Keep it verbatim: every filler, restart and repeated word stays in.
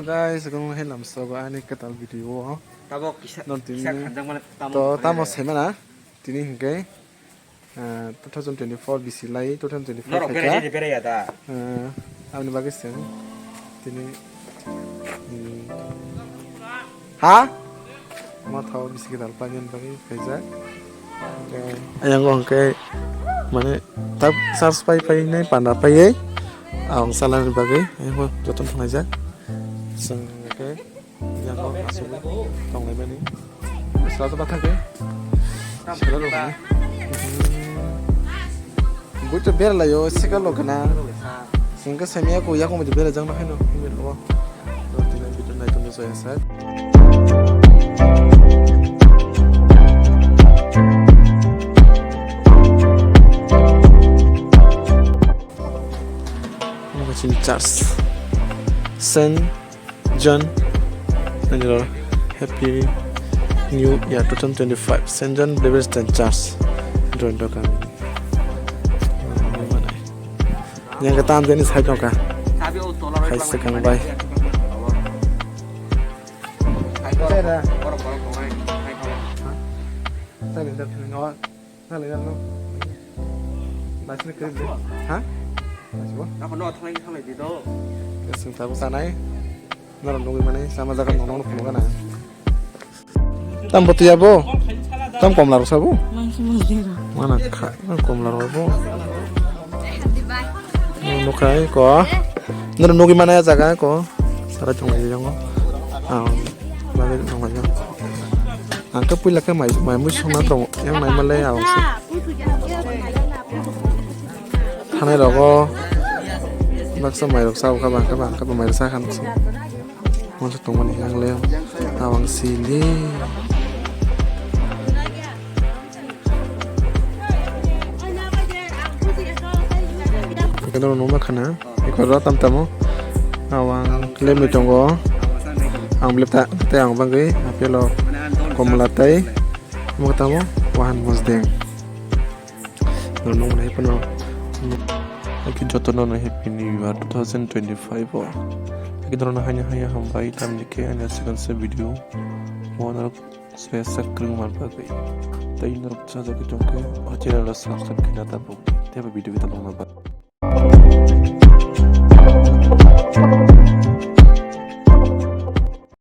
Guys, kung hai lamsogo ani kwtal video o. Tabok kisa, non tini kisa khanjak mane tamo to kore. Tamo semana tini hingke, ah, two thousand twenty-four bisi lai, two thousand twenty-four norok phaikha. Berai jadi berai ya da. Ah, aboni bagwi seng tini, hmm. Ha? Ma thao bisi kwtal painani bagwi khaijak. Hingke ayang o hingke mane tak charge pai pai nai panda paiwi ang salani bagwi ayang o joton thanglaijak. Chwng hingke ayang o asugwi tonglaimani. Sala to bathakhe. Sala rw hwnwi. Bui to beralaio, sikalo gana. Sengke semia ko yakung di berajakno haino, himwi rwo. Rotino video naitongni joya sak. Omo kaisa church. Saint John, nangro Happy New Year two thousand twenty-five, Saint John Baptist Church, Dondokam. Yang kata amjani sai tongka. Hai sekang bai. Tali dak no. Tali dak no. Basri kiri. Ha? Basri bo? Ako no thalai thalai di do. Sing tabu sanai. Norok nugwi mani sama jaga nono phunukgana. Tam botwi abo? Tam komla rok sabo? Mangsi mangsi rok. Mana kha, komla rok bo. Nukhai ko. Norok nugwi mani jaga ko. Sara chonglai jongo. Ah, lagi chonglai jongo. Ang khe puila khe mai, mai mui songna tongo. Yang mai malai ang se. Thanai rogo baksa mai rok sa kha, bang kha, bang kha, mai rok sa kha nuksa. Monsa tongmani yang le awang sili. Keno numa khana, ikor tam tamo. Awang lemni tongo. Ang blep ta, tei ang bangwi apelo komla tei. Omo tamo wahan mosdeng. Norok nung nai phano. Haikhe jotono no Happy New Year two thousand twenty-five o. Haikhe norok no haino haino hambai tamni khe ani second se video. Mo norok se subscribe man bagwi. Tei norok chajagwi tongkhe o channel o subscribe khe na tabuk. Tei bo video khe tabuk ma.